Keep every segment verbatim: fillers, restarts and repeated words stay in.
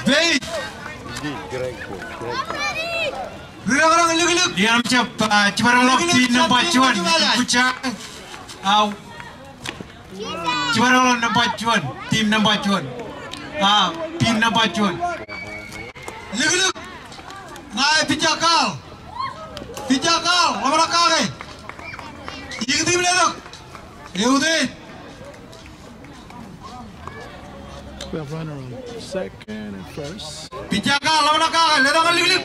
Peit. Rirang lihklihk. Liam Chap, uh, tibarohloh, team number one. Kucha. Uh, tibarohloh number one. Team number one. Ah, team number one. Lihklihk. Nga Peter Carl. Peter Carl, lomana kake. Ing team letok. Eude. We have runner on second and first. Peter Carl, lomana kake, letok lihklihk.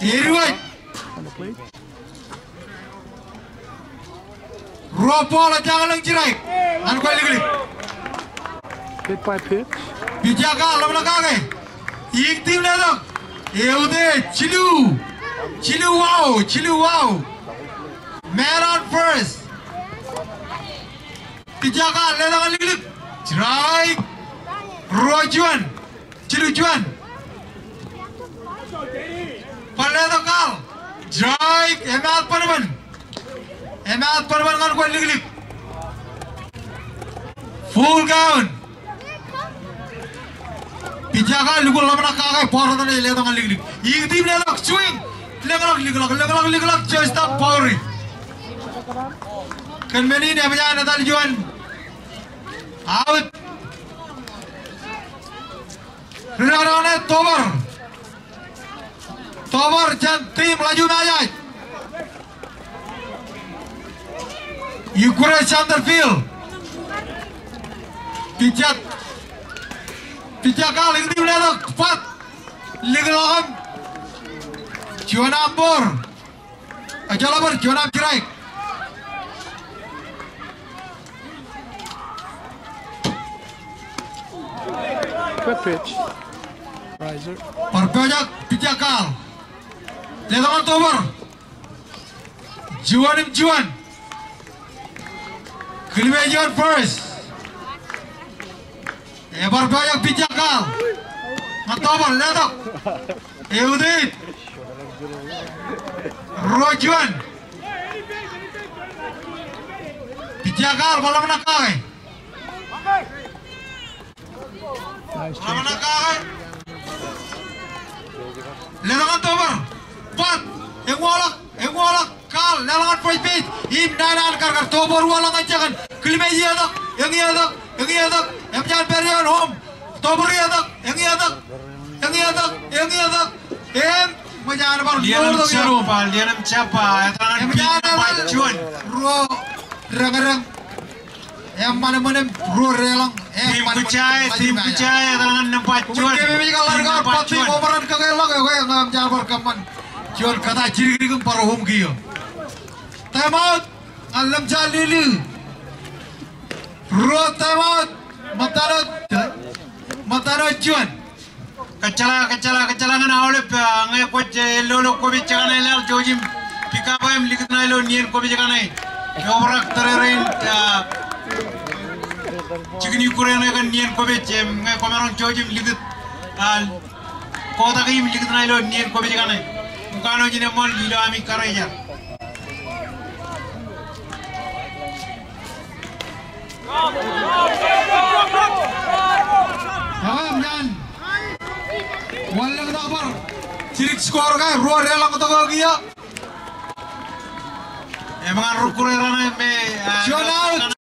Eruai. On the plate. Ruo pol ac tanglang Jirai. An kwacl lihklihk. Hit by pitch. Peter Carl, lomana kake. Ing team letok. Eude, Chilu. Chilu wow, Chilu wow. Man on first. Peter Carl, letok lihklihk. Jirai. Ruo juan. Chilu juan. Pal letok Carl. Jirai. Emat panemen. Emat panemen ngan kwacl lihklihk. Full count. Peter Carl, lukun lomana kake, pwacr tuh na letok ngan lihklihk. Ing team letok swing. Lenglock, lihklock, lenglock, lihklock, just stop power. Ken menin, emeyan etal juan. Out. Rirarone Topor. Topor jan team laju mayac. Ukraine center field. Peter. Peter Carl, ing team letok, pat. Lihklock. Juon ambor. Ajal ambor, juon am Jirai. Good pitch. Riser. Parpajak, Peter Carl. Letok ngan Topor. Juon im juon. Kilme juon first. Ebar payag Peter Carl. Nga Topor, letok. Eude. Ruo juon. Peter Carl, pa lomana kake. Nice change. Lomana kake. Letok ngan Topor. Pat. Engwalak. Engwalak. Carl, letok ngan first base. Im nana Karkar, Topor wal ngan jackan. Kilme yetok, eng yetok, eng yetok. Em jan peri on home. Topor yetok, eng yetok, eng yetok, eng yetok. Em, mwe jan par Liam Chapa, Liam Chapa, etangan pin number one. Ruo, rengereng. Em mane mane ruo relang. Em mane mane. Team Kuchai, Team Kuchai, etangan number one. Team number one. Pati komaran kake lang, eh, ngam jan par kaman. Juon kata chirikirikim paro home kiyo. Time out. Alam cha lili. Ruo time out. Matano, matano juon. Kachala, kachala, kachala ngan aolep, ah, nge koch, eh, lolo kopit chakana elal, Jojim, pick up em likit na ilo nien kopit chakana. Ke orak tererein, ah, chikin Ukraine kan nien kopit, em, nge komarong Jojim likit, ah, Kota ke im likit na ilo nien kopit chakana. Mukano jine mon lilo ami karajar. Amen. Wal leng na par. Sirik score ka, ruo relang toko kiya. Em ngan rukure rana me, ah, John out.